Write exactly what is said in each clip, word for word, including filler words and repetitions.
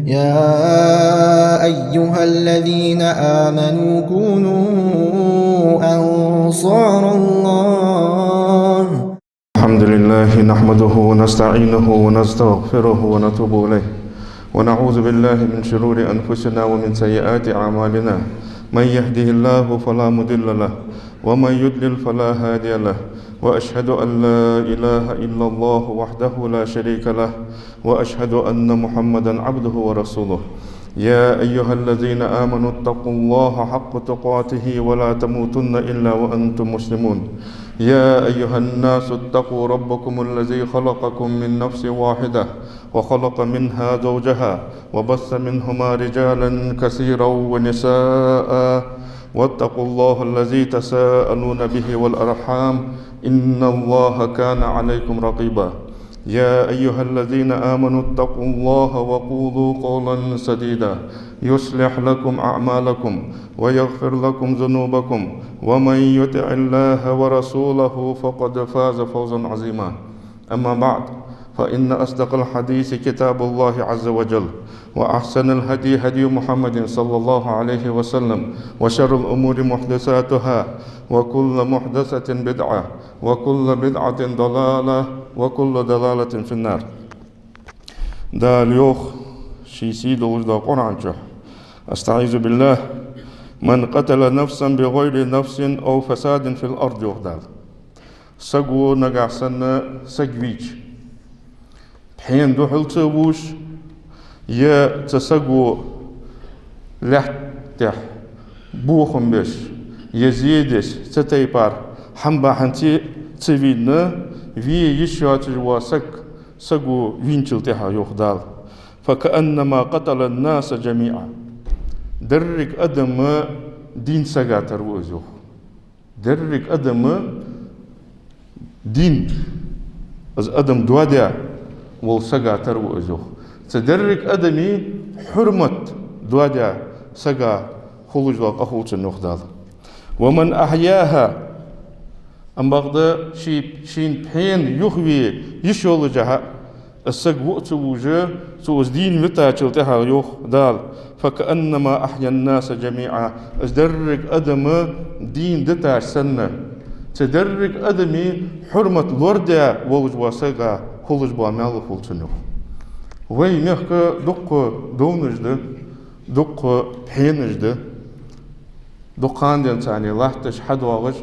يا أيها الذين آمنوا كونوا أنصار الله. الحمد لله نحمده ونستعينه ونستغفره ونتوب إليه، ونعوذ بالله من شرور أنفسنا ومن سيئات أعمالنا. من يهده الله فلا مضل له، ومن يضلل فلا هادي له، وأشهد أن لا إله إلا الله وحده لا شريك له، وأشهد أن محمدا عبده ورسوله. يا أيها الذين آمنوا اتقوا الله حق تقاته ولا تموتن إلا وأنتم مسلمون. يا أيها الناس اتقوا ربكم الذي خلقكم من نفس واحدة وخلق منها زوجها وبث منهما رجالا كثيرا ونساء واتقوا الله الذي تساءلون به والأرحام إن الله كان عليكم رقيبا. يا أيها الذين آمنوا اتقوا الله وقولوا قولا سديدا يصلح لكم أعمالكم ويغفر لكم ذنوبكم ومن يطع الله ورسوله فقد فاز فوزا عظيما. أما بعد، فإن أصدق الحديث كتاب الله عز وجل، وأحسن الهدي هدي محمد صلى الله عليه وسلم، وشر الأمور محدثاتها، وكل محدثة بدعة، وكل بدعة ضلالة، وكل ضلالة في النار. Дала йоах ший сий долаш дола Къуръан чу: أستعيذ بالله. من قتل نفسا بغير نفس أو فساد في الأرض, йоах Дала. Саго, нагахьа санна саг вийча, пхьена духьал ца вувш, е цу саго лаьтта тӀа бохам беш, е зе деш, цу тайпара хӀама бахьанца ца вийна, ве йиш йоацаш вола саг саго вийначул тӀехьагӀа, йоах Дала, فكأنما قتل الناس جميعا. Деррига адам дийна сага тара ва из, йоах. Деррига адам дийна, из адам доадаь вола сага тара ва из, йоах. Цу деррига адамий хьурмат доадаь сага хулаш дола къа хул цунна, йоах Дала. ومن أحياها, амма бакъда ший, шийна пхьена юхаве йиш йолаш хьа, из саг ву а ца вувш, цо из дийна витачул тӀехьагӀа, йоах Дала, فكأنما أحيا الناس جميعا. Из деррига адам дийна диташ санна, цу деррига адамий хьурмат лорадаь волаш вола сага хулаш бола маьл хул цунна, йоах. Вай мехка дукха довнаш да, дукха пхьенаш да. Дукха хана денз царна латташ, хьадоагӀаш,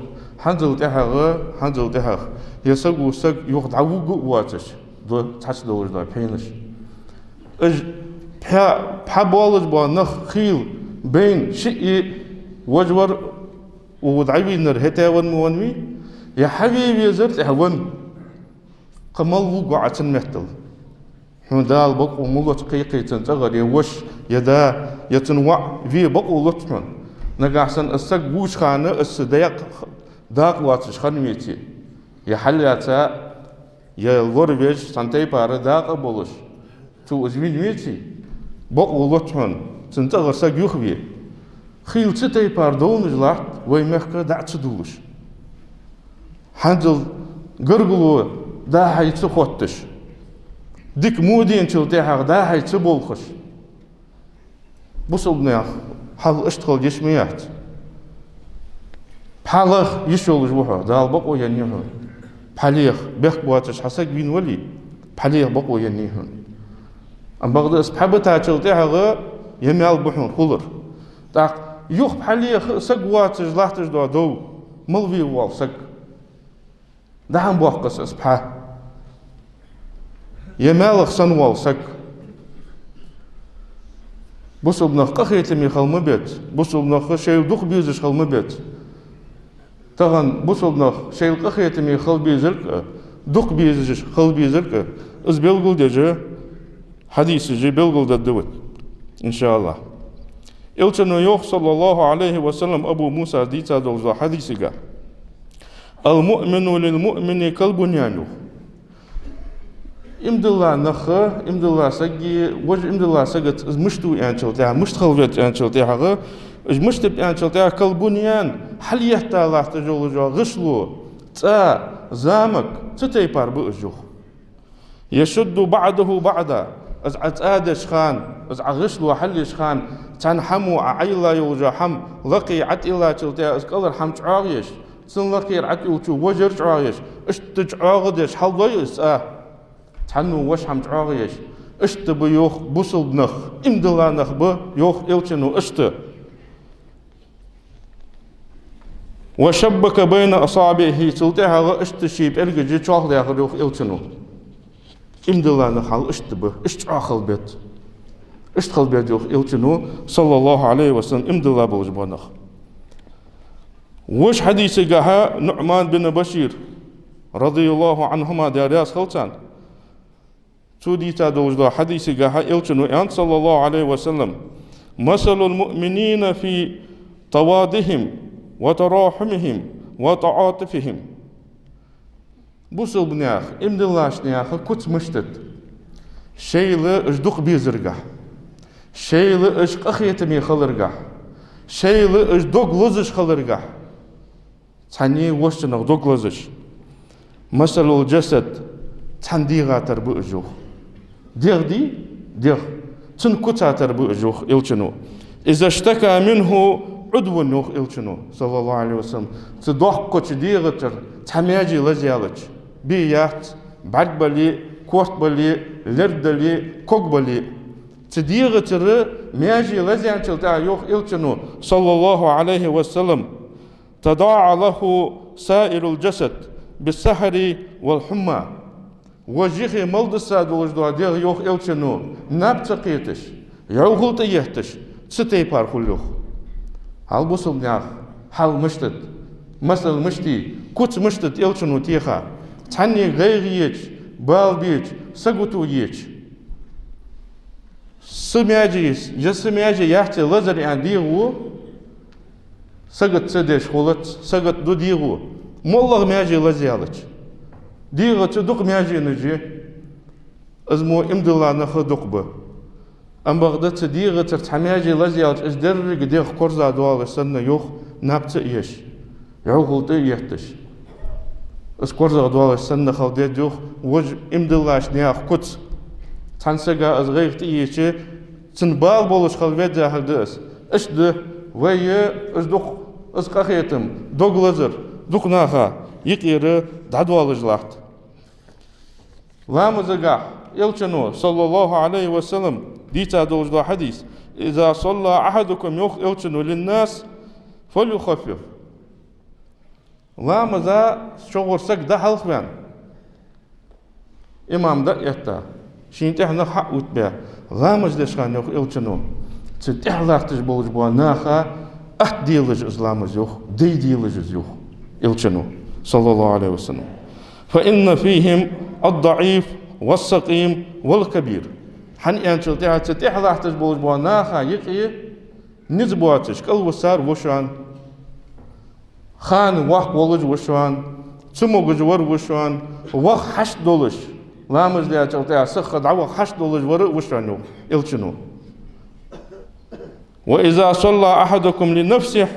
хӀанзал тӀехьагӀа, хӀанзал тӀехьагӀа, е саго саг юха дӀавуг а воацаш, до цхьацца долаш дола пхьенаш. Уж пхьа, пхьа болаш бола нах хийла байна, шиъ а вожавар, укхо дӀавийнар хӀета венна ма веннавий, е хьаве везар тӀехьа венна. Кхы мала вуг Ӏа цун меттала? Хьона Дала бокъо ма лоац кхы-кхы цун цӀагӀара е воша, е да, е цун воӀ ве бокъо лоац хьона. Нагахьа санна из саг вувча хана из даькъ-, дакъа лоацаш хинна веце, е хьалъяьца, е лоравеш, цхьан тайпара дакъа а болаш, цо из вийна веце, бокъо лоац хьона цун цӀагӀара саг юхаве. Хийла цу тайпара довнаш латт вай мехка дӀа ца дувлаш. ХӀанзал гаргало дӀа-хьа ца хотташ, дика мо деначул тӀехьагӀа дӀа-хьа ца болхаш, бусалба наьха хьал иштта хила йиш ма яц. Пхьа лаха йиш йолаш ва хьо, Дала бокъо еннай хьона. Пхьа леха бехк боацаш хьа саг вийна вале, пхьа леха бокъо еннай хьона. Амма бакъда из пхьа битачул тӀехьагӀа е маьл ба хьона хулар. ТӀаккха юха пхьа леха саг воацаш латташ дола дов, мала ве вола саг? ДӀа-хьа боаккхаш из пхьа, е маьлах санна вола саг? Бусалба нах къахетаме хила ма беза, бусалба нах шоайла дукха безаш хила ма беза. Тахан бусалба нах шоайла къахетаме хила безарг а, дукха безаш хила безарг а, из белгалдеш хьадисаш белгалдергда вай, иншааллахӀ. Элчано йоах, саллаллахӀу Ӏалайхи ва саллам, Абу Мусас дийца долча хьадисага: المؤمن للمؤمن كالبنيان, йоах. Иман дилла нах, иман дилла саги, вож иман дилла сагаца из мишта ва аьнначул тӀехьагӀа, мишта хила веза аьнначул тӀехьагӀа, из мишта ба аьнначул тӀехьагӀа, كالبنيان, хьалъетта латташ йола гӀишло, цӀа, замок, цу тайпара ба из, йоах. يشد بعضه بعضا, Из Ӏа цӀа деш хана, из Ӏа гӀишло хьалъеш хана, цхьан хӀамо Ӏа Ӏайилла йолча хӀама лакхе ӀотӀаиллачул тӀехьагӀа из кӀалхара хӀама чӀоагӀъеш, цун лакхера ӀотӀаилча вожар чӀоагӀъеш, иштта чӀоагӀа деш хьалдой из цӀа. Цхьанне вож хӀама чӀоагӀъеш, иштта ба йоах бусалба нах, иман дилла нах ба йоах Элчано иштта. «وشبك بين أصابعه», цул тӀехьагӀа иштта ший пӀелгаш чоалхадаьхар йоах Элчано. Иман дилла нах хьал иштта ба, иштта чӀоагӀа хила беза. Иштта хила беза йоах Элчано, صلى الله عليه وسلم, иман дилла болаш бола нах. Вож хьадисагахьа НуӀман бин Башир, رضي الله عنهما, Даьла раьза хилва царна, цо дийца долаш дола хьадисагахьа Элчано аьннад, صلى الله عليه وسلم: «مثل المؤمنين في توادهم وتراحمهم وتعاطفهم». Бусалба наьха, иман диллача наьха куц мишта да? Шоайла уж дукха безаргахьа, шоайла уж къахетаме хиларгахьа, шоайла уж дог лазаш хиларгахьа. Цхьанне вожачунах дог лазаш. «مثل الجسد», цхьан дегӀа тара ба уж йоах. ДегӀ дий? ДегӀ. Цун куца тара ба уж йоах Элчано. «إذا اشتكى منه عضو», йоах Элчано, صلى الله عليه وسلم. Цу доккхача дегӀа тара цхьа маьже лазаяьлча, бе яц, бӀарг бале, корта бале, лерг дале, ког бале. Цу дегӀа тара маьже лазаяьнначул тӀехьагӀа йоах Элчано, صلى الله عليه وسلم: «تداعى له سائر الجسد بالسهر والحمى». Вож юхе мел дисса долаш дола дегӀ йоах Элчано, наб ца кхеташ, йӀовхал тӀаетташ, цу тайпара хул йоах. Хьал бусалба наьха хьал мишта да? Масал мишта я? Куц мишта да Элчано теха? Цхьанне гӀайгӀа еча, бала беча, сагото еча. Са маьже, я са маьже яц лазар аьнна дегӀо, сагот ца деш хулац, сагот ду дегӀо, моллагӀа маьже лазаяьлча. ДегӀаца дукха маьженаш я, из мо иман дилла наха дукха ба. Ам бакъда цу дегӀацара цхьа маьже лазаяьлча, из деррига дегӀ корзагӀдоалаш санна йоах, наб ца еш, йӀовхал тӀаетташ. Из корзагӀдоалаш санна хила деза йоах вож иман диллача наьха куц. Цхьан сага из гӀайгӀа тӀаеча, цунна бала болаш хила веза хӀама да из. Иштта да вай, из дукха, из къахетам, дог лазар дукха наха юкъера дӀадоалаш латт. Ламазагахьа Элчано, صلى الله عليه وسلم, дийца долаш дола хьадис: «إذا صلى أحدكم», йоах Элчано, «للناس فليخفف». Ламаза чугӀара саг дӀахьалхаваьнна, имам дӀаэтта, шийна тӀехьа нах хьаоттабаь, ламаз деш хана, йоах Элчано, цу тӀехьа латташ болаш бола наха атта делаш из ламаз йоах, дай делаш из йоах Элчано, صلى الله عليه وسلم. «فإن فيهم الضعيف والسقيم والكبير». ХӀана аьнначул тӀехьагӀа цу тӀехьа латташ болаш бола наха юкъе низ боацаш, кӀалвисар ва шоана, хана воккха волаш ва шоана, цамогаш вар ва шоана, ваха хьашт долаш, ламаз даьчул тӀехьагӀа сиха дӀаваха хьашт долаш вар а ва шоана, йоах Элчано. «وإذا صلى أحدكم لنفسه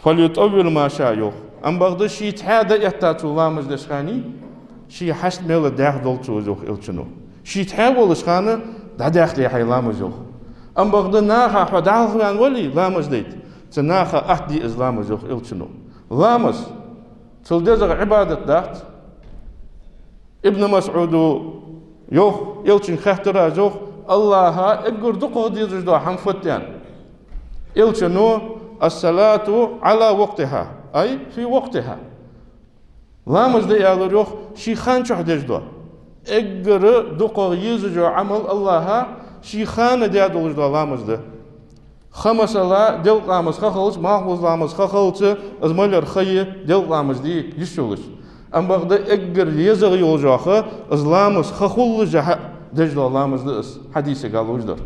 فليطول ما شاء», йоах. Ам бакъда ший цхьаь дӀаэтта цо ламаз деш хана, ший хьашт мел даьха долда цо из, йоах Элчано. Ший цхьаь волаш хана дӀадаьхде хьай ламаз, йоах. Ам бакъда наха хьо дӀахьалхаваьнна вале ламаз дайта, цу наха атта де из ламаз, йоах Элчано. Ламаз цул дезагӀа Ӏибадат дац. Ибн МасӀуда йоах, Элчанга хаьттар аз, йоах: «АллахӀа эггара дукхагӀа дезаш дола хӀама фуд?» аьнна. Элчано: «الصلاة على وقتها، أي في وقتها». Ламаз да, аьлар, йоах, ший хана чухь деш дола. Эггара дукхагӀа езаш йола Ӏамал АллахӀа ший хана даь долаш дола ламаз да. Ха, масала, делкъа ламаз ха хилча, малхбуза ламаз ха хилча, из малар ха я, делкъа ламаз де йиш йолаш. Ам бакъда эггара езагӀа йолаш йола ха, из ламаз ха хуллашехьа деш дола ламаз да из, хьадисага луш дар.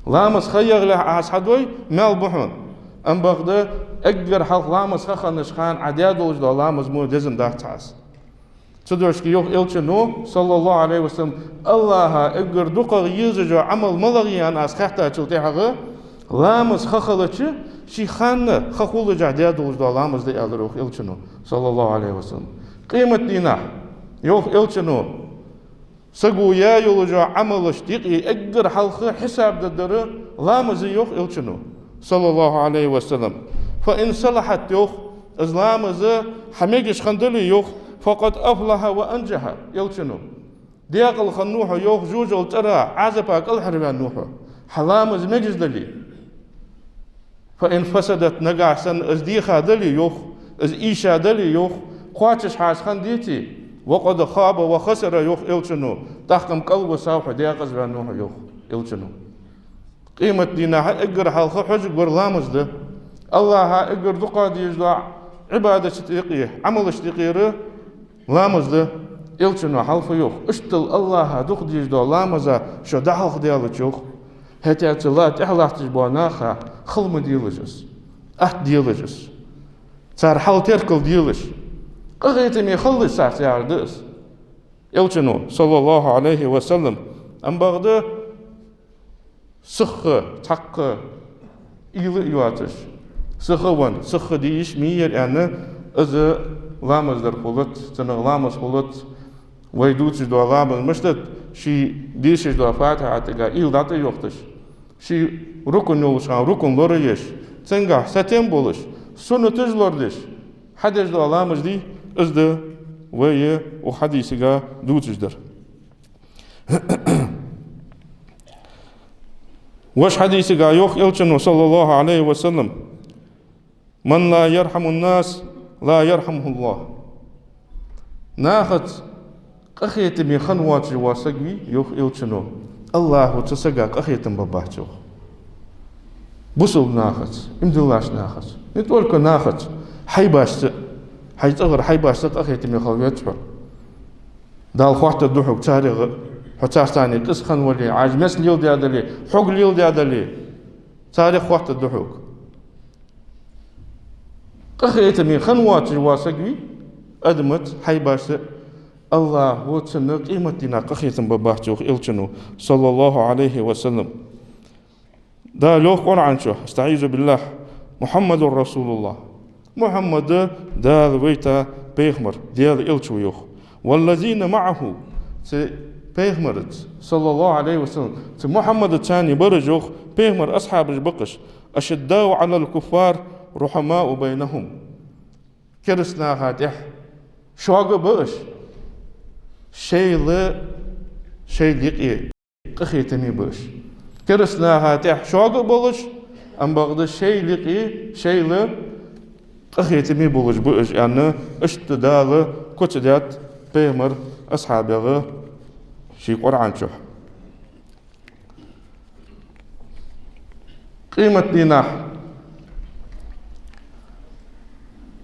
Ламаз ха ягӀалехьа Ӏа из хьадой, маьл ба хьона. Ам бакъда эггара хьалха ламаз ха хиннача хана Ӏа даь долаш дола ламаз мо дезаш дац Ӏа из. Цудухьа йоах Элчано, صلى الله عليه وسلم, АллахӀа эггара дукхагӀа езаш йола Ӏамал малагӀа я аьнна аз хаьттачул тӀехьагӀа, ламаз ха хилча, ший хана ха хуллашехьа даь долаш дола ламаз да, аьлар, йоах Элчано, صلى الله عليه وسلم. Къематдийнахьа, йоах Элчано, Саго яь йолча Ӏамалашта юкъе эггара хьалха хьисап дергдар ламаз да, йоах Элчано, саллаллахӀу Ӏалайхи ва саллам. «فإن صلحت», йоах, из ламаз хьа мегаш хинна дале, йоах, «فقد أفلح وأنجح», Элчано. Декъала хиннав хьо, йоах, жожагӀатен цӀера Ӏазапах кӀалхарваьннав хьо, хьа ламаз мегаш дале. «فإن فسدت», нагахьа санна из деха дале, йоах, из ийша дале, йоах, кхоачаш хьажа хинна деце, «فقد خاب وخسر», йоах Элчано, тӀаккха-м кӀалвисав хьо, декъаза ваьннав хьо, йоах Элчано. Къематдийнахьа эггара хьалха хьожаргвар ламаз да. АллахӀа эггара дукха дезаш дола Ӏибадаташта юкъе, Ӏамалашта юкъера ламаз да. Элчано хьалха йоах, иштта АллахӀа дукха дезаш дола ламаза шо дӀахьалхадаьлча, йоах, хӀаьта цу ла тӀехьа латташ бола наха хала ма делаш из, атта делаш из, цар хьал теркал делаш, къахетаме хилалаш царца, яхар да из. Элчано, саллаллахӀу Ӏалайхи ва саллам, ам бакъда сиха, цхьаккха уйла а йоацаш, сиха венна, сиха дийша ма вий ер аьнна, из ламаз дар хулац, цунах ламаз хулац. Вай дувцаш дола ламаз мишта да, ший дешаш дола Фатихьатага уйла дӀатӀайохийташ, ший рукн йолаш хана рукн лораеш, цунгахьа сатем болаш, суннаташ лорадеш, хьадеш дола ламаз дий, из да вай укх хьадисага дувцаш дар. Вож хьадисага йоах Элчано, саллаллахӀу Ӏалайхи ва саллам: «من لا يرحم الناس لا يرحمه الله». Нахаца къахетаме хинна воацаш вола саг вий, йоах Элчано, АллахӀо цу сага къахетам бергбац, йоах. Бусалба нахаца, иман диллача нахаца, не только нахаца, хьайбашца, хьай цӀагӀара хьайбашца къахетаме хила веза хьо. Дала хоаттаргда хьога царех, хьо царца къиза хинна вале, Ӏа мел леладаь дале, хьога леладаь дале, царех хоаттаргда хьога. Къахетаме хинна воацаш вола саг вий, адамаца, хьайбашца, АллахӀо цунна къематдийнахьа къахетам бергбац, йоах Элчано, саллаллахӀу Ӏалайхи ва саллам. Дала йоах Къуръан чу, أستعيذ بالله: «محمد رسول الله». Мухьаммад Дала вайта пайхамар, Даьла элча ва, йоах. «والذين معه», цу пайхамарца, саллаллахӀу Ӏалайхи ва саллам, цу Мухьаммадаца цхьана бараш, йоах, пайхамара асхьабаш ба-кх уж, «أشداء على الكفار رحماء بينهم». Кераста наха тӀехьа шога а ба уж, шоайла, шоайла юкъе къахетаме ба уж. Кераста наха тӀехьа шога а болаш, ам бакъда шоайла юкъе, шоайла къахетаме болаш ба уж, аьнна, иштта Дала куц даьд пайхамара асхьабех ший Къуръан чу. Къематдийнахьа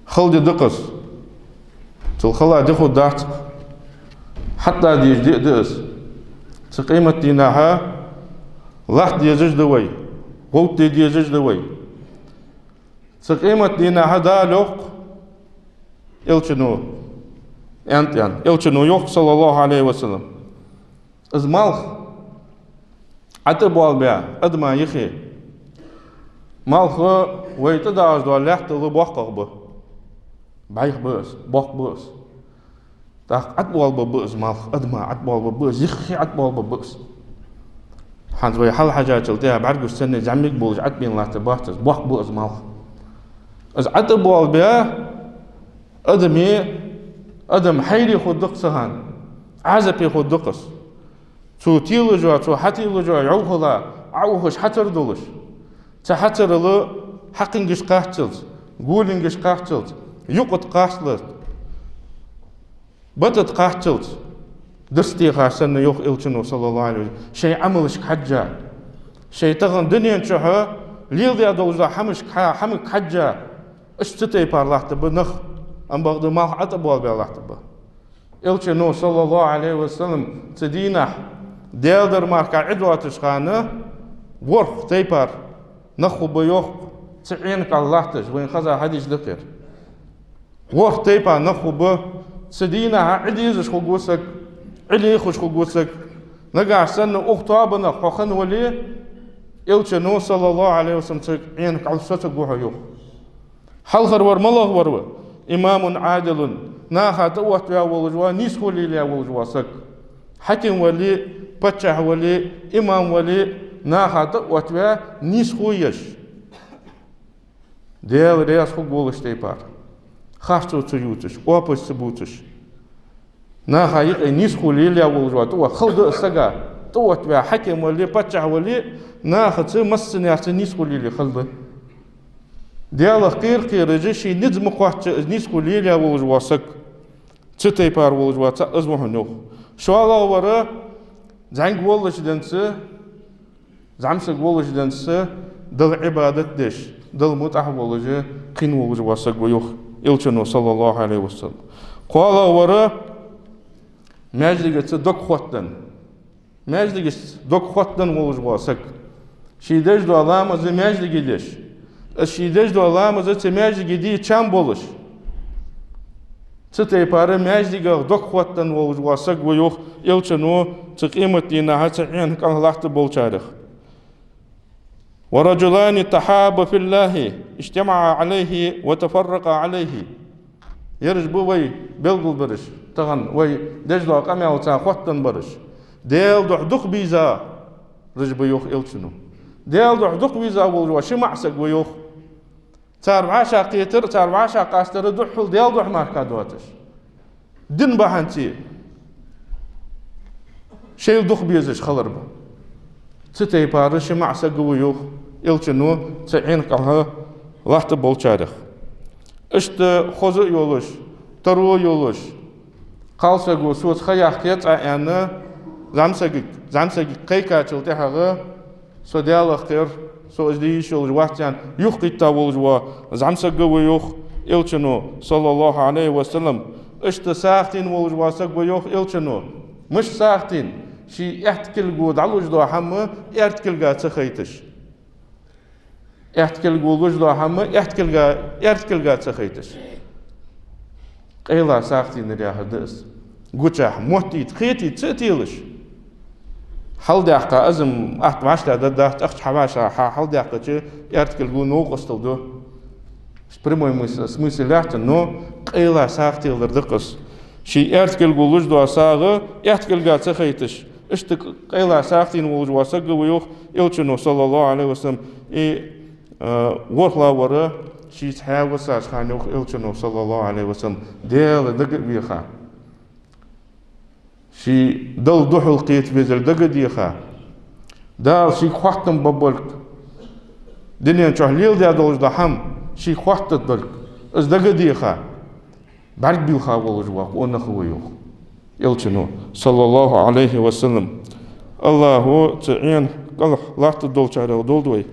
хала ди да-кх из. Цул хала ди хургдац-кх. ХьатӀадоагӀа дезаш ди да из. Цу къематдийнахьа латта дезаш да вай, гӀовтта де дезаш да вай. Цу къематдийнахьа Дала йоах, Элчано, аьннад, аьнна, Элчано йоах, саллаллахӀу Ӏалайхи ва саллам: из малх ӀотӀабоалабаь адама юхе. Малх вай тӀадагӀаш дола лаьттал боккхагӀа ба. БӀайха ба из, боккха ба из. ТӀаккха ӀотӀабоалабергба из малх, адама ӀотӀабоалабергба из, юххе ӀотӀабоалабергба из. ХӀанз вай хьалхьежачул тӀехьагӀа бӀаргаш санна зӀамига болаш ӀотӀабена латтаргбац из, боккха ба из малх. Из ӀотӀабоалабаь, адаме, адам хьайре хургда-кх цу хана, Ӏазапе хургда-кх из. Цо телаш йола, цо хьателаш йола йӀовхал Ӏоухаш хьацар долаш, цу хьацарал хьакхингаш кхаччалца, голингаш кхаччалца, юкъа тӀа кхаччалца, бата тӀа кхаччалца, дирст техаш санна, йоах Элчано, саллаллахӀу Ӏалайхи ва саллам, шоай Ӏамалашка хьежжа, шоай тахан дунен чухь леладаь долаш дола хӀамашка хьа-, хӀамага хьежжа, иштта цу тайпара латтаргба нах, ам бакъда малх ӀотӀабоалабаь латтаргба. Элчано, саллаллахӀу Ӏалайхи ва саллам, цу дийнахьа Даьла дар мара Ӏи доацача хана ворхӀ тайпара нах хургба, йоах, цу Ӏена кӀал латташ, вайна хеза хьадис да-кх ер. ВорхӀ тайпара нах хургба. Цу дийнахьа Ӏи дезаш хургва саг, Ӏи лехаш хургва саг. Нагахьа санна укх тоабанах хьо хинна вале, Элчано, саллаллахӀу Ӏалайхи ва саллам, цу Ӏена кӀал соцаргва хьо, йоах. Хьалхарвар малагӀвар ва? «إمام عادل», наха тӀаоттаваь волаш вола, нийсхо лелаяь волаш вола саг. Хьаким вале, паччахь вале, имам вале, наха тӀа а оттаваь, нийсхо еш. Даьла раьза хургволаш тайпара. Харцо ца ювцаш, оапаш ца бувцаш. Наха юкъе нийсхо лелаяь волаш вола тӀаот хала да из сага. ТӀаоттаваь хьаким вале, паччахь вале, нахаца массанеца нийсхо лелае хала да. Даьлах кхера-кхераш, ший низ ма кхоачча, из нийсхо лелаяь волаш вола саг. Цу тайпара волаш вола цаӀ из ва хьона, йоах. ШоллагӀвар, зӀамига волаш денз, зӀамсаг волаш денз, Далла Ӏибадат деш, Далла мутӀахьа волаш, кхийна волаш вола саг ва, йоах Элчано, саллаллахӀу Ӏалайхи ва саллам. КхоалагӀвар, маьждигаца дог хоттаденна. Маьждигаца дог хоттаденна волаш вола саг. Ше деш дола ламаз маьждиге деш. Из ше деш дола ламаз цу маьждиге де чам болаш. Цу тайпара маьждигах дог хоттаденна волаш вола саг ва, йоах Элчано, цу къематдийнахьа цу Ӏинах кӀалха латтаргболчарех. ورجلان تحابا في الله اجتمعا عليه وتفرقا عليه. Ераш ба вай белгалбераш, тахан вай деш дола къамаьл цар хоттаденна бараш. Даьла духьа дукха безараш ба, йоах Элчано. Даьла духьа дукха веза волаш вола ши маӀа саг ва, йоах. Цар вӀашагӀкхетар, цар вӀашагӀкъастар духхьал Даьла духьа мара доацаш. Дин бахьанца, шоайла дукха безаш хилар ба. Цу тайпара ши маӀа саг ва, йоах Элчано, цу Ӏинах кӀалха латтаргболчарех. Иштта хоза а йолаш, таро а йолаш, кхалсаго соца ха яхкий цкъа аьнна, зӀамсагага, зӀамсагага кхайкачул тӀехьагӀа, со Даьлах кхер, со из де йиш йолаш вац аьнна, юхакхийтта волаш вола зӀамсаг ва, йоах Элчано, саллаллахӀу Ӏалайхи ва саллам. Иштта сагӀа тийна волаш вола саг ва, йоах Элчано. Мишта сагӀа тийна? Ший аьтта кулго дӀалуш дола хӀама аьрда кулга ца хайташ. Аьтта кулго луш дола хӀама аьрда кулга, аьрда кулга ца хайташ. Къайла сагӀа тийна яхар да из. Гучахьа, моттийта, кхетийта ца а телаш. Хьалдаьккха, из-м атта вӀаштӀехьдаргдац, ахча хьавӀашагӀа, хьа-, хьалдаьккхача, аьрда кулго новкъостал ду. Прямой мыс-, смысл яц, но къайла сагӀа телар да-кх из. Ший аьрда кулго луш дола сагӀа аьтта кулга ца хайташ. Иштта къайла сагӀа тийна волаш вола саг ва, йоах Элчано, саллаллахӀу Ӏалайхи ва саллам. И, а, ворхӀлагӀвар, шийца хьависача хана, йоах Элчано, саллаллахӀу Ӏалайхи ва саллам, Даьла дага а веха. Ше Далла духьалкхета везар дага а деха. Дала шийга хоттам бергболга, дунен чухь леладаь долаш дола хӀама шийга хоттаргболга, из дага а деха. БӀаргбийлха волаш вола къонах ва, йоах Элчано, саллаллахӀу Ӏалайхи ва саллам. АллахӀа цу Ӏинах кӀалха латтаргдолчарех долда вай.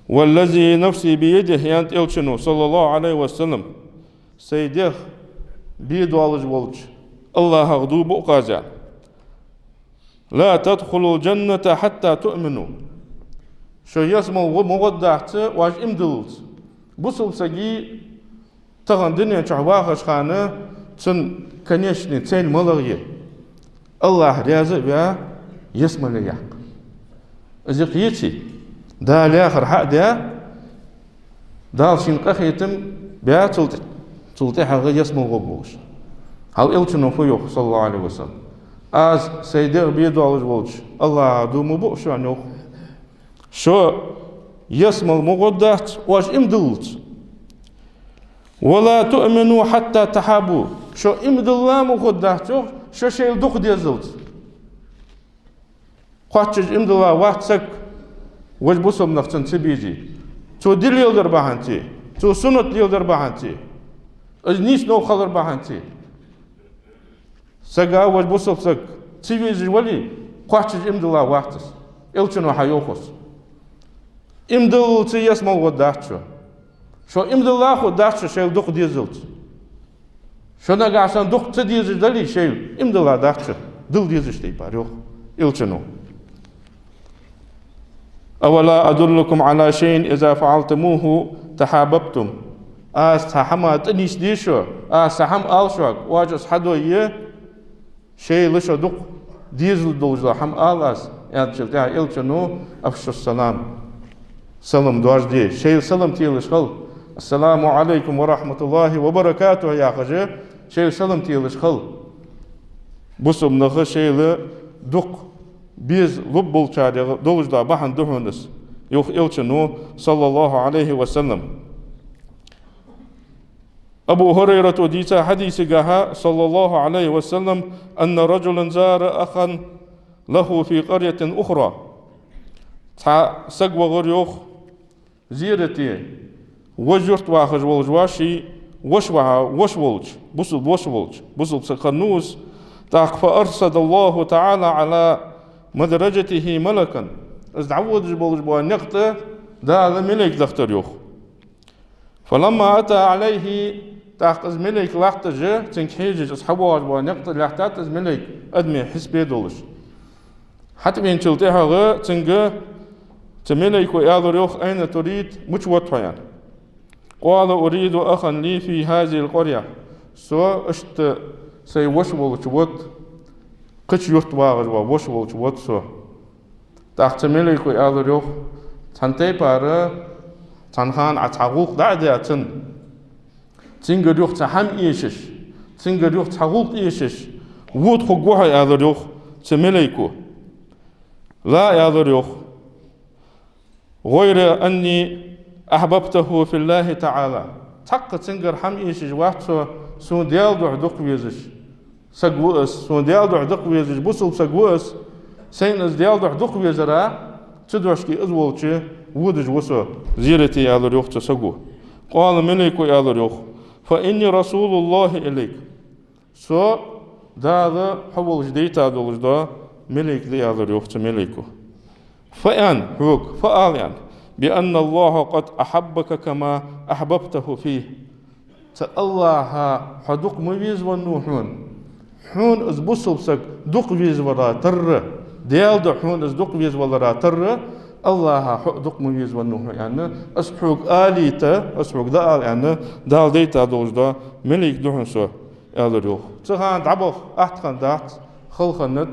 والذي نفسي بيده, аьннад Элчано, саллаллахӀу Ӏалайхи ва саллам, сай дегӀ бе долаш волча АллахӀах дув буъ-кх аз, аьнна. لا تدخلوا الجنة حتى تؤمنوا. Шо ялсмала гӀо-, ма гӀоргдац, оаш иман диллалца. Бусалба сага тахан дунен чухь вахаш хана цун конечный цель малагӀа я? АллахӀ раьза а ваь, ялсмале яккха. Из кхетий, Дала яхар хьа а даь, Дала шийна къахетам баь, цул тӀе-, цул тӀехьагӀа ялсмала гӀоргволаш. Хьал Элчано фу йоах, саллаллахӀу Ӏалайхи ва саллам? Аз сай дегӀ бе долаш волча АллахӀах дув ма буъ шоана, йоах. Шо ялсмала ма гӀоргдац, оаш иман диллалца. ولا تؤمنوا حتى تحابوا. Шо иман дилла ма гӀоргдац, йоах, шо шоайла дукха дезалца. Кхоачаш иман дилла вац саг, вож бусалба нах цунна ца безе. Цо ди леладар бахьанца, цо суннат леладар бахьанца, из нийса новкъа хилар бахьанца. Сага вож бусалба саг ца везаш вале, кхоачаш иман дилла вац из. Элчано хьайоах из. Иман диллалца ялсмала гӀоргдац шо. Шо иман дилла гӀоргдац шо шоайла дукха дезалца. Шо нагахьа санна дукха ца дезаш дале шоайла, иман дилла дац шо, дилла дезача тайпара, йоах Элчано. أولا أدلكم على شيء إذا فعلتموه تحاببتم. Аз цхьа хӀаман тӀа нийсде шо, аз цхьа хӀама ала шуга, оаш из хьадойя, шоайла шо дукха дезалуш долаш дола хӀама ала аз, аьнначул тӀехьагӀа Элчано: أفشوا السلام. Салам доаржаде, шоайла салам телаш хила. السلام عليكم ورحمة الله وبركاته яхаш, шоайла салам телаш хила. бусалба наха шоайла дукха беза лургболчарех долаш да бахьан да хьона из, йоах Элчано, саллаллахӀу Ӏалайхи ва саллам. Абу Хурайрата дийца хьадисагахьа, саллаллахӀу Ӏалайхи ва саллам: «أن رجلا زار أخا له في قرية أخرى». Цхьа саг вахар, йоах, зерате, вож юрта вахаш волаш ва ший воша ваха, воша волча, бусалба воша волча, бусалба саг хиннав из. ТӀаккха: «فأرصد الله تعالى على مدرجته ملكا». Из дӀаводаш болаш бола никъ тӀа Дала малейк дахийтар, йоах. «فلما أتى عليه», тӀаккха из малейк латташ, цунга хьежаш, из хьавоагӀаш бола никъ тӀа лаьттад из малейк, адаме хьисапе долаш. ХьатӀавеначул тӀехьагӀа цунга цу малейко аьлар, йоах: «أين تريد؟» Мича вода хьо, аьнна. «قال: أريد أخا لي في هذه القرية». Со иштта сай воша волча вода, кхыча юрта вагӀаш вола воша волча вода со. ТӀаккха цу малейко аьлар, йоах: «Цхьан тайпара, цхьан хана Ӏа цхьа гӀулакх дӀа а даь цунна, цунгара юха цхьа хӀама эшаш, цунгара юха цхьа гӀулакх эшаш, вода хургва хьо», аьлар, йоах, цу малейко. «لا», аьлар, йоах, «غير أني أحببته في الله تعالى». Цхьаккха цунгара хӀама эшаш вац со, сона Даьла духьа дукха везаш саг ва из, сона Даьла духьа дукха везаш бусалба саг ва из. Сайна из Даьла духьа дукха везара, цу дошке из волча водаш ва со зерате, аьлар, йоах, цу саго. «قال», малейко аьлар, йоах: «فإني رسول الله إليك». Со Дала хьо волча дайта долаш да малейк да, аьлар, йоах, цу малейко. «فأن», хьога, «فأعلم بأن الله قد أحبك كما أحببته فيه». Цу АллахӀа хьо дукха ма везавеннав хьона, хьона из бусалба саг дукха везавалара тарра, Даьла духьа хьона из дукха везавалара тарра, АллахӀа хьо а дукха ма везавеннав хьона, аьнна, аз хьога алийта, аз хьога дӀаала, аьнна, Дала дайта долаш да малейк да хьона со, аьлар, йоах. Цу хана дӀабаха атта хиннадац, хала хиннад.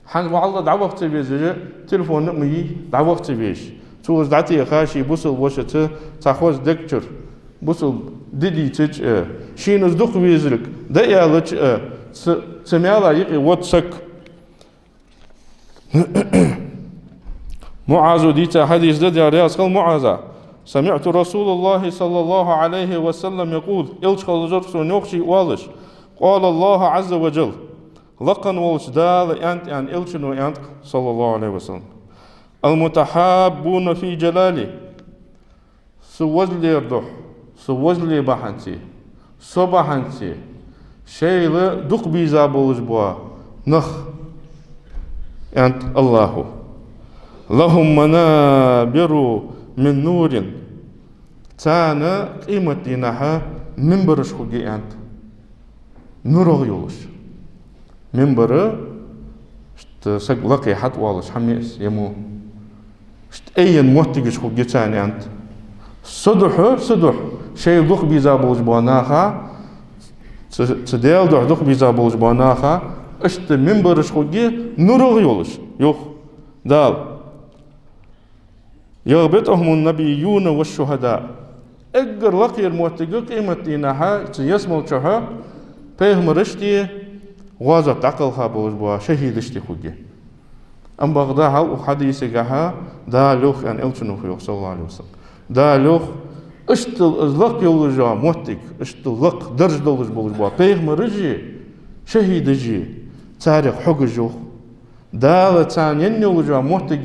ХӀанз валлахӀи дӀаваха ца везаш, телефон а ма йий, дӀаваха ца везаш. Цо из дӀатеха ший бусалба вошаца цхьа хоза дег чура, бусалба ди дийцача а, шийна из дукха везалга дӀааьлча а, цу, цу маьла юкъе вода саг. МуӀаза дийца хьадис да, Даьла раьза хилва МуӀаза: «سمعت رسول الله صلى الله عليه وسلم يقول», Элча хилча сона йоах ше оалаш: «قال الله عز وجل», лакха волча Дала аьннад, аьнна, Элчано аьннад, саллаллахӀу Ӏалайхи ва саллам: «المتحابون في جلالي». Са возаллера духьа, са возале бахьанце, со бахьанце шоайла дукха беза болаш бола нах, аьннад АллахӀа, «لهم منابر من نور». Царна къематдийнахьа минбараш хургья, аьннад, нурагӀа йолаш. Минбар, иштта саг лакхе хьатӀавоалаш хӀама я из, е мо. Иштта айена моттигаш хургья царна, аьннад. Са духьа, са духьа шоайла дукха беза болаш бола наха, цу, цу Даьла духьа дукха беза болаш бола наха, иштта минбараш хургья нурагӀа йолаш, йоах Дала. «يغبطهم النبيون والشهداء». Эггара лакхера моттиг къематдийнахьа, цу ялсмалчухьа, пайхамарашта, гӀазота дӀакхелха болаш бола шахӀидашта хургья. Амма бакъда хьалха укх хьадисагахьа Дала йоах, аьнна, Элчано йоах, саллаллахӀу Ӏалайхи ва саллам. Дала йоах, иштта из лакха йолаш йола моттиг, иштта лакха дарж долаш болаш бола пайхамараши, шахӀидаши, царех хьогаш, йоах. Дала царна енна йолаш йола моттиг,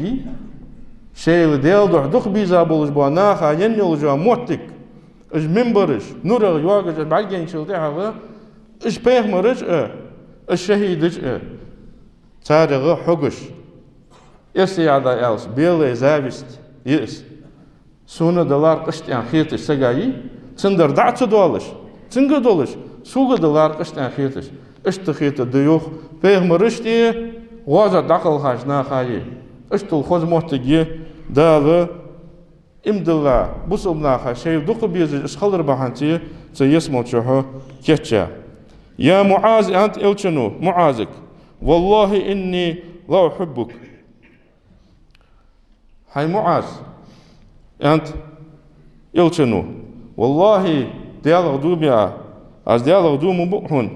шоайла Даьла духьа дукха беза болаш бола наха енна йолаш йола моттиг, уж минбараш нурагӀа йоагаш бӀаргаяйначул тӀехьагӀа, уж пайхамараш а, уж шахӀидаш а, царех хьогаш. Эрсий яхьа аьлча, белая зависть я из. Сона далар къа иштта аьнна хеташ сага йий, цун дар дӀа а ца доалаш, цунга а долаш, сога а далар къа иштта аьнна хеташ. Иштта хетаргда, йоах, пайхамарашта, гӀазота дӀакхелхача наха а. Иштта хоза моттиг я Дала, иман дилла бусалба наха шоайла дукха безаш уж хилар бахьанце цу ялсмалчухьа кийчъяь. «يا معاذ», аьннад Элчано МуӀазага, «والله إني لأحبك». «ХӀай МуӀаз, — аьннад Элчано, — валлахӀи, Даьлах дув биа, аз Даьлах дув ма буъ хьона,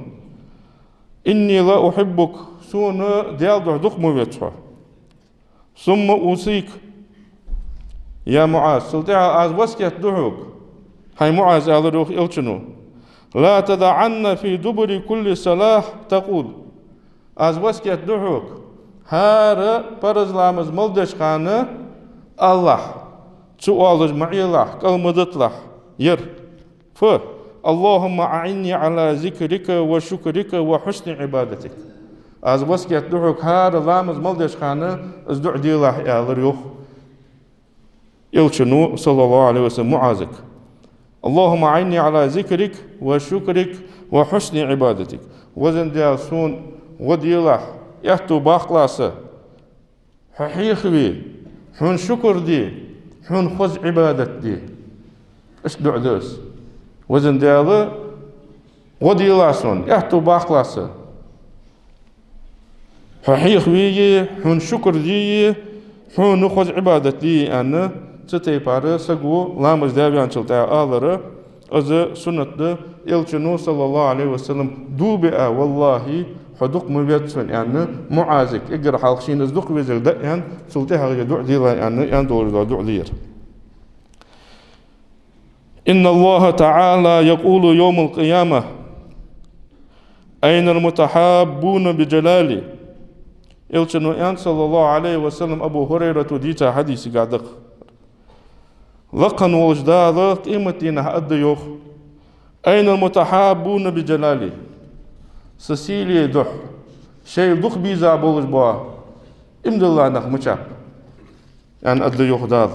إني لأحبك, сона Даьла духьа дукха ма веза хьо. ثم أوصيك يا معاذ, цул тӀехьагӀа аз васкет ду хьога, хӀай МуӀаз, аьлар йоах Элчано, لا تدعن في دبر كل صلاة تقول, аз васкет ду хьога, хӀара парз ламаз мел деча хана алалахь, цо оалаш ма Ӏелахь, кӀал ма диталахь, ер. Фу? اللهم أعني على ذكرك وشكرك وحسن عبادتك. Аз васкет ду хьога, хӀара ламаз мел деча хана из дуӀа делахь, аьлар йоах Элчано, صلى الله عليه وسلم, МуӀазага. اللهم أعني على ذكرك وشكرك وحسن عبادتك. Везан Даьла, сона гӀо делахь, аьттув баккхалахь са, хьо хьехаве, хьона шукр де, хьона хоза Ӏибадат де. Иштта дуӀа да из. Везан Даьла, гӀо делахь сона, аьттув баккхалахь са, хьо хьехаве, хьона шукр де, хьона хоза Ӏибадат де, аьнна, цу тайпара саго ламаз даь ваьнначул тӀехьагӀа алар, из суннат да. Элчано, صلى الله عليه وسلم, дув биа, валлахӀи, хьо дукха ма веза сона, аьнна, МуӀазага, эггара хьалха шийна из дукха везалга дӀааьнна, цул тӀехьагӀа ер дуӀа делахь, аьнна, аьнна долаш дола дуӀа да ер. إن الله تعالى يقول يوم القيامة: أين المتحابون بجلالي؟ Элчано аьннад, صلى الله عليه وسلم, Абу ХӀурайрата дийцача хьадисагахь да-кх: Лакха волча Дала къематдийнахьа аргда йоах: أين المتحابون بجلالي؟ Са сийле духьа шоайла дукха беза болаш бола иман дилла нах мичаб? Аьнна, аргда йоах Дала.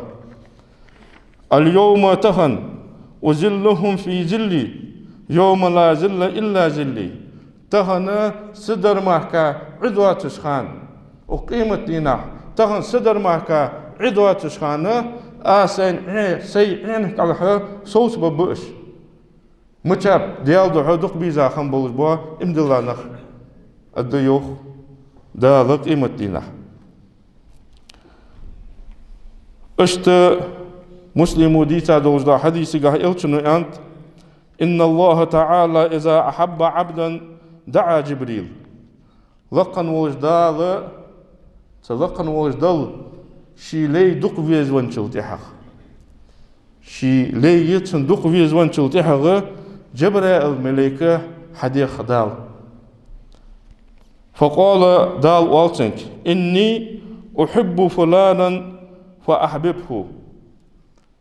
اليوم, тахан, أظلهم في ظلي يوم لا ظل إلا ظلي. Тахан са дар мара Ӏи доацача хана, укх къематдийнахьа, тахан са дар мара Ӏи доацача хана, аз сайна Ӏе-, сай Ӏенах кӀалха совцабергба уж. Мичаб, Даьла духьа дукха беза хинна болаш бола иман дилла нах, аргда йоах Дала къематдийнахьа. Иштта Муслима дийца долаш долча хьадисагахь Элчано аьннад: إن الله تعالى إذا أحب عبدا دعا جبريل. Лакха волча Дала, цу лакха волча Далла ший лай дукха везавенначул тӀехьагӀа, ший лай цунна дукха везавенначул тӀехьагӀа Джабраил малейк хьадех Дала. فقال, Дала оал цунга: إني أحب فلانا فأحببه.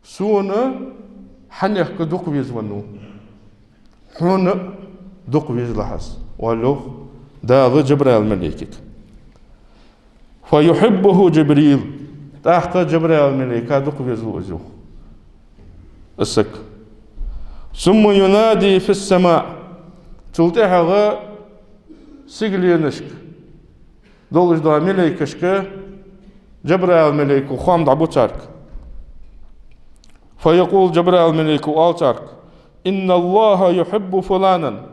Сона хьанехк дукха везавеннав, хьона дукха везалахь из, оал йоах Дала Джабраил малейкага. فيحبه جبريل. ТӀаккха Джабраил малейка дукха везалу из йоах, из саг. ثم ينادي في السماء. Цул тӀехьагӀа сигаленашка долаш дола малейкашка Джабраил малейко хоам дӀабу царга. فيقول, Джабраил малейко оал царга: إن الله يحب فلانا.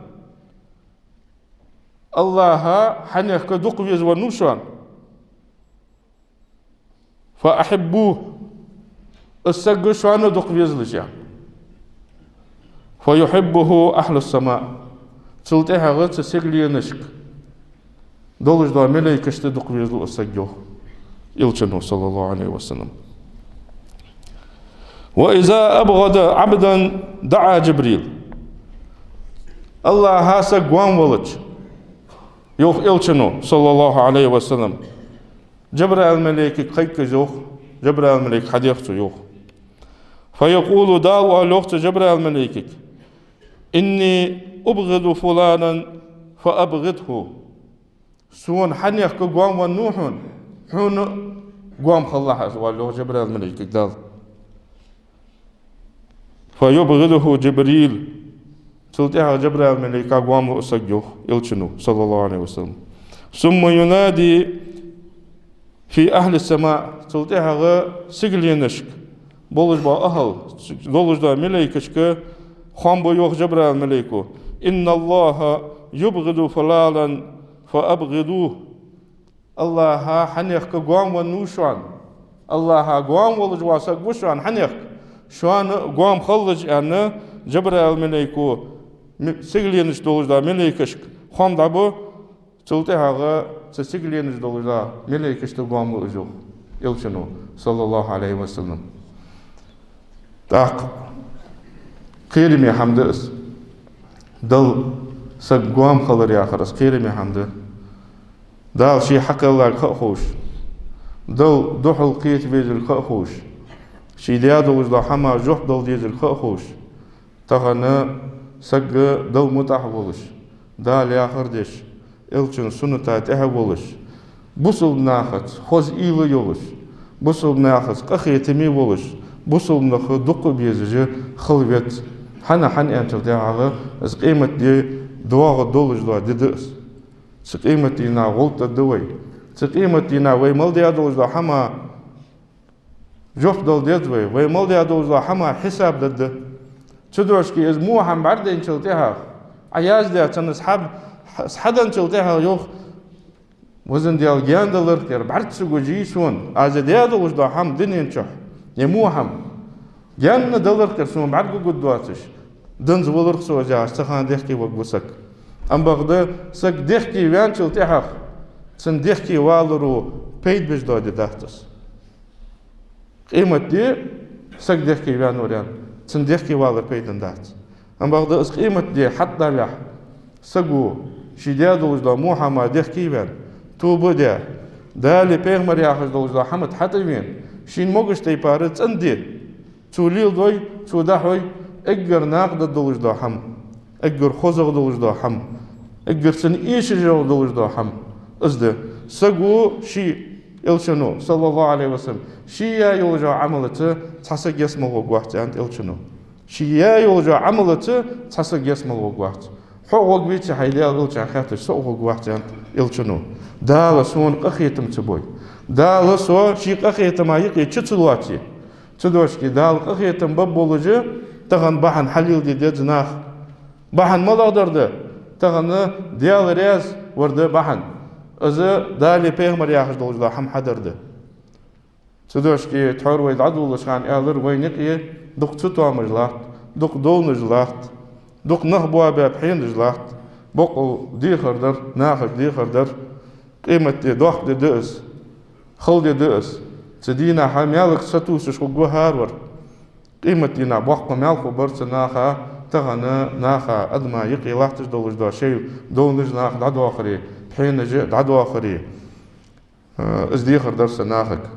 АллахӀа хьанехк дукха везавеннав шоана. فأحبوه. Из саг шоана дукха везалаш, аьнна. فيحبه أهل السماء. Цул тӀехьагӀа цу сигаленашка долаш дола малейкашта дукха везалу из саг, йоах Элчано, صلى الله عليه وسلم. وإذا أبغض عبدا دعا جبريل. АллахӀа саг гоама велча, йоах Элчано, صلى الله عليه وسلم, Джабраил малейкага кхайк из йоах, Джабраил малейк хьадех цо йоах. فيقول, Дала оал йоах цу Джабраил малейкага: إني أبغض فلانا فأبغضه. Сона хьанехк гоама веннав хьона, хьона гоама хилалахь из, оал йоах Джабраил малейкага Дала. فيبغضه جبريل. Цул тӀехьагӀа Джабраил малейка гоама лу из саг, йоах Элчано, صلى الله عليه وسلم. ثم ينادي في أهل السماء. Цул тӀехьагӀа сигаленашка болаш бола ахӀл, долаш дола малейкашка хоам бу, йоах Джабраил малейко: إن الله يبغض فلانا فأبغضوه. АллахӀа хьанехк гоама веннав шоана, АллахӀа гоама волаш вола саг ва шоана хьанехк, шоана гоама хилалаш, аьнна, Джабраил малейко ми-, сигаленашка долаш дола малейкашка хоам дӀабу, Цул тӀехьагӀа цу сигаленаш долаш дола малейкашта гоама лу из, йоах Элчано, саллаллахӀу Ӏалайхи ва саллам. ТӀаккха кхераме хӀама да из. Далла саг гоама хилар яхар из кхераме хӀама да. Дала ше хьакхелларг ха а ховш, Далла духьал кхета везилга ха а ховш, ше даь долаш дола хӀаман жоп дала дезилга ха а ховш, тахан саг Далла мутӀахьа волаш, Дала яхар деш, Элчан сунната тӀехьа волаш, бусалба нахаца хоза уйла йолаш, бусалба нахаца къахетаме волаш, бусалба нах дукха безаш хила веза. ХӀана, хӀана аьлча тӀехьагӀа из къематди доагӀа долаш дола ди да из. Цу къематдийнахьа гӀулакх дергда вай. Цу къематдийнахьа вай мел даь долаш дола хӀаман жоп дала деза вай, вай мел даь долаш дола хӀаман хьисап дергда. Цудухьа из во хӀама бӀаргадайначул тӀехьагӀа, Ӏа яздаь цунна из хьа-, из хьаденначул тӀехьагӀа, йоах: «Везан Даьла, гаьна далар-кх ер, бӀарга ца гуш сона, аз даь долаш дола хӀама дунен чухь, е во хӀама. Гаьна далар-кх ер, сона бӀарга гургда доацаш, данза валар-кх со из», — яхаш, цу хана дехке варгва саг. Амма бакъда саг дехке ваьнначул тӀехьагӀа цун дехке валаро пайда беш дола ди дац из. Къематди саг дехке ваьннавар, цун дехке валар пайдана дац. Амма бакъда из къематди хьатӀадалехь, саго ше даь долаш дола во хӀаман дехке ваьнна, тоба а даь, Далеи пайхамареи яхаш долаш дола хӀама тӀа хьатӀавена, шийна могаш тайпара цӀенде, цо леладой, цо дӀахьой, эггара накъадаргдолаш дола хӀама, эггара хозагӀа долаш дола хӀама, эггара цунна эшаш йолаш долаш дола хӀама из да. Саго ше, Элчано, саллаллахӀу Ӏалайхи ва саллам, ше яь йолча Ӏамалаца цхьа саг ялсмале гӀоргвац, аьннад Элчано. Ше яь йолча Ӏамалаца цхьа саг ялсмале гӀоргвац. Хьо а гӀоргвеций, хьай Даьла Элча, хаьттача, со а гӀоргвац, аьннад Элчано. Дала сона къахетам ца бой, Дала со ший къахетама юкъе чу ца лоаций, цудухьа Дала къахетам бергболаш тахан бахьан хьалеладе деза наха. Бахьан малагӀдар да? Тахан Даьла раьза вар да бахьан. Из Далеи пайхамареи яхаш долаш дола хӀама хьадар да. Цудухьа тхьовра вай дӀадолалуш хана аьлар: вайна юкъе дукха цатоамаш латт, дукха довнаш латт, дукха нах боабаь пхьенаш латт, боккъал дехар дар, нахага дехар дар. Къематди доккха ди да из, хала ди да из. Цу дийнахьа маьлага сатувсаш хургва хӀаравар. Къематдийнахьа боккха маьл хургбар цу наха, тахан наха, адама юкъе латташ долаш дола шоай довнаш наха дӀадоахаре, пхьенаш а дӀадоахаре. Э, из дехар дар са нахага.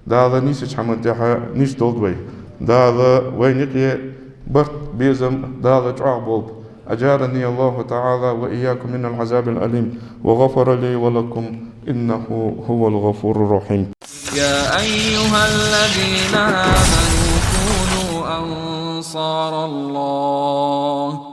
Дала нийсача хӀаман тӀехьа нийсдолда вай. Дала вайна юкъе барт, безам Дала чӀоагӀа болба. أجارني الله تعالى وإياكم من العذاب الأليم، وغفر لي ولكم، إنه هو الغفور الرحيم. يا أيها الذين آمنوا كونوا أنصار الله.